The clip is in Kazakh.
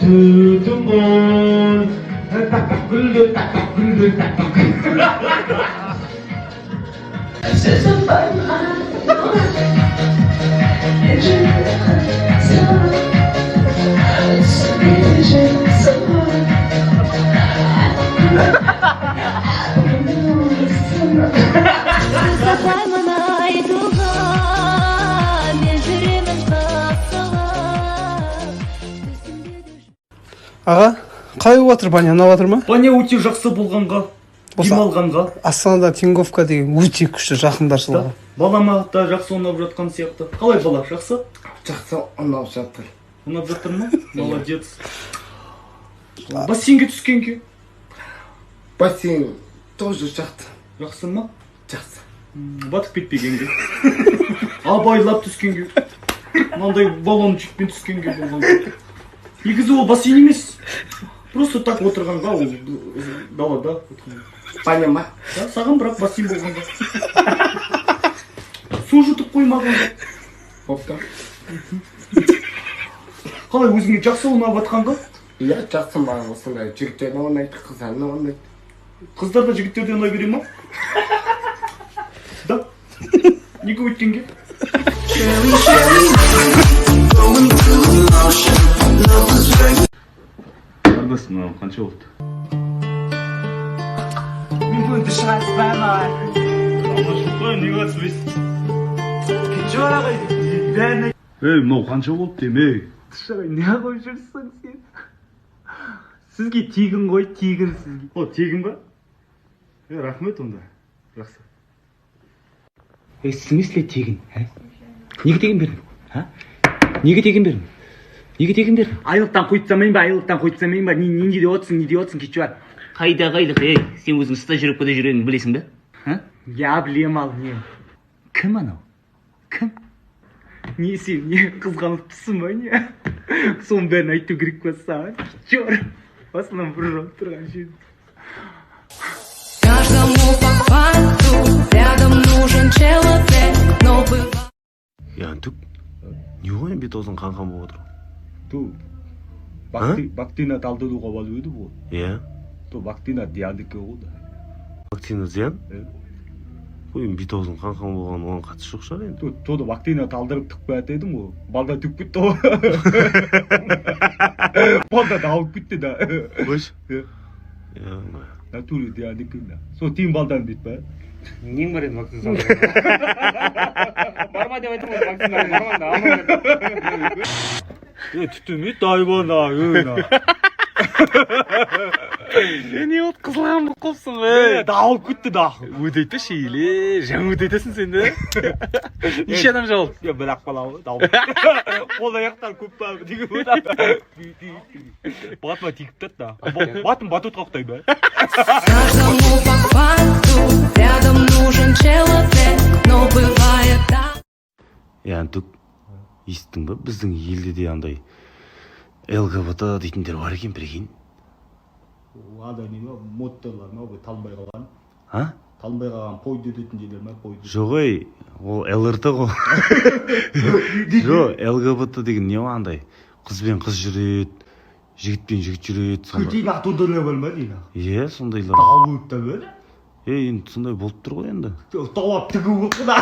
Түтім ғой. Тақ гүлдер, тақ гүлдер, тақ. Сапаймын айтуға, мен жүремін қасығып. Аға, қалай болып жатыр? Баня ұнап жатыр ма? Баня өте жақсы болғанға, демалғанға. Астанада Тинговка деген өте күшті жақындаршылығы. Балама да жақсы ұнап жатқан сияқты. Қалай, бала, жақсы? Жақсы ұнап жатыр. Ұнап жатыр ма? Молодец. Бассейнге түскенге? Бассейн тоже жақсы. Жақсы ма? Жақсы. Батып кетпегенге. Абайлап түскенге. Мынандай баллончикпен түскенге болған. Негізі ол бассейн емес. Просто так отырғанға ол, далада отырған. Баня ма? Да, саған бірақ бассейн болғанға. Су жұтып қоймағанға. Бопты. Қалай, өзіңе жақсы ұнап жатқанға? Иә, жақсы, маған осындай жігіттер де ұнайды, қыздар да ұнайды. Қыздар да, жігіттер де ұнай бере ма? Да. Неге өйткенге? Қарындас, мынау қанша болды? Мен бүгін душқа түспаймын. Қой, неге түспейсің? Кетші, ағай, бәріне. Ей, мынау қанша болды деймін, ей? Ағай, не қойып жүрсің сен? Сізге тегін ғой, тегін сізге. О, тегін ба? Е, рахмет онда. Жақсы. Ей, в смысле тегін, ә? Неге тегін бердің? А? Неге тегін бердің? Неге тегін бердің? Айлықтан қойып тастамайын ба, айлықтан қойып тастамайын ба? Не деп отырсың, не деп отырсың, кетші, бар. Қайдағы айлық, ей? Сен өзің стажировкада жүргеніңді білесің бе? А? Я білем, ал не? Кім анау? Кім? Не, сен не, қызғанып тұрсың ба, не? Соның бәрін айту керек па саған? Чер, басынан бір жауып тұрған жер. Каждому по факту рядом нужен человек, но бывает. Е, Антук, не ғой, бет аузың қан қан болып отыр? Ту А? Вакцина талдыруға барып еді ғой. Иә. То вакцина зиян екен ғой да. Вакцина зиян? Е. Қой, енді бет аузың қан қан болған оған қатысы жоқ шығар енді. То то да вакцина талдырып тығып қоятын едім ғой. Балда төгіп кетті ғой. Балда да алып кетті да. Қойшы. Е. Е. Натуре зиян екен да. Сол тиын балдан дейді ба? Нең бар еді вакцина барма деп айттым ғой, вакцина барма да, алмаймын деп. Е, түтімейді айбана, ей. Е, не болды, қызылған болып қалыпсың ғой? Е, да алып кетті да. Өте айтпашы, еле жаңа өте айтасың сен де. Неше адам жабылды? Е, бір ақ бала ғой, дауыл. Қол аяқтар көп па деген ғой да. Батыма тиіп тұрды да. Батым батутқа ұқтай ба? Каждому по факту рядом нужен человек, но бывает так. Е, Антук, естідің ба, біздің елде де андай ЛГБТ дейтіндер бар екен, прикинь. Ада не ма, моттерлар ма, бұл талынбай қалған? А? Талынбай қалған пойды өтетін жерлер ма, пойды? Жоқ, ей, ол ЛРТ ғой. Жоқ, ЛГБТ деген не ғой, андай қызбен қыз жүреді, жігітпен жігіт жүреді сондай. Күтейін, ақ бар ма дейін? Иә, сондайлар. Дауыл та бе? Е, енді сондай болып тұр ғой енді. Тауап тігу болып да.